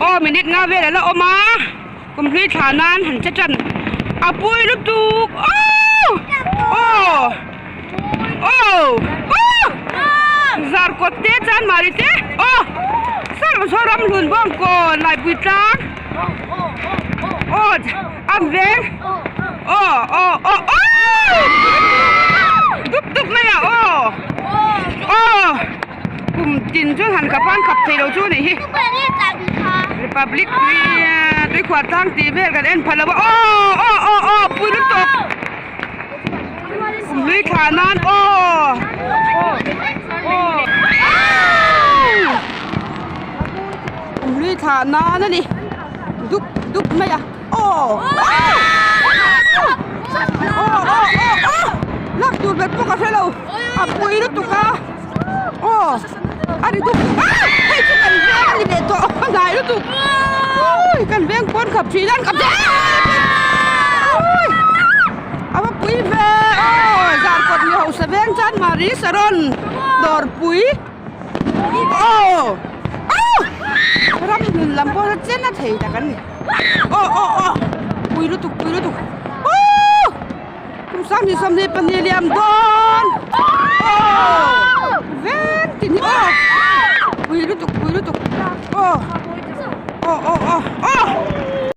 Aw minute nga vel a la awm a kum hlui thla nan han che tan a pui lutuk aww aw aw aw zar kawt te chuan mahni te aw saw saw ram hlun bawng kawn laipui tlang aw an veng aw aw aw aw dup dup mai a aw aw. Kum tin chu han khap a an khap thei lo chu a nih hi Republic tui tui khuar tlang tih vel kan en pha lo a aw aw aw aw pui lutuk kum hlui thlah nan aw aw aw kum hlui thlah nan a ni dup dup mai a aw aw aw aw aw lak tur ber pawh ka hre lo a pui lutuk a. Aw a ri dup dup a hei chu kan veng a ni leh tawh a hnai lutuk ui kan veng pawn khap thin an khap ui a va pui ve aw zan kawt mi hausa veng chuan mari saron dawrpui aw aw ram hlun lam pawh a chen a thei tak an ni aw aw aw pui lutuk pui lutuk aw kum 32 liam dawn.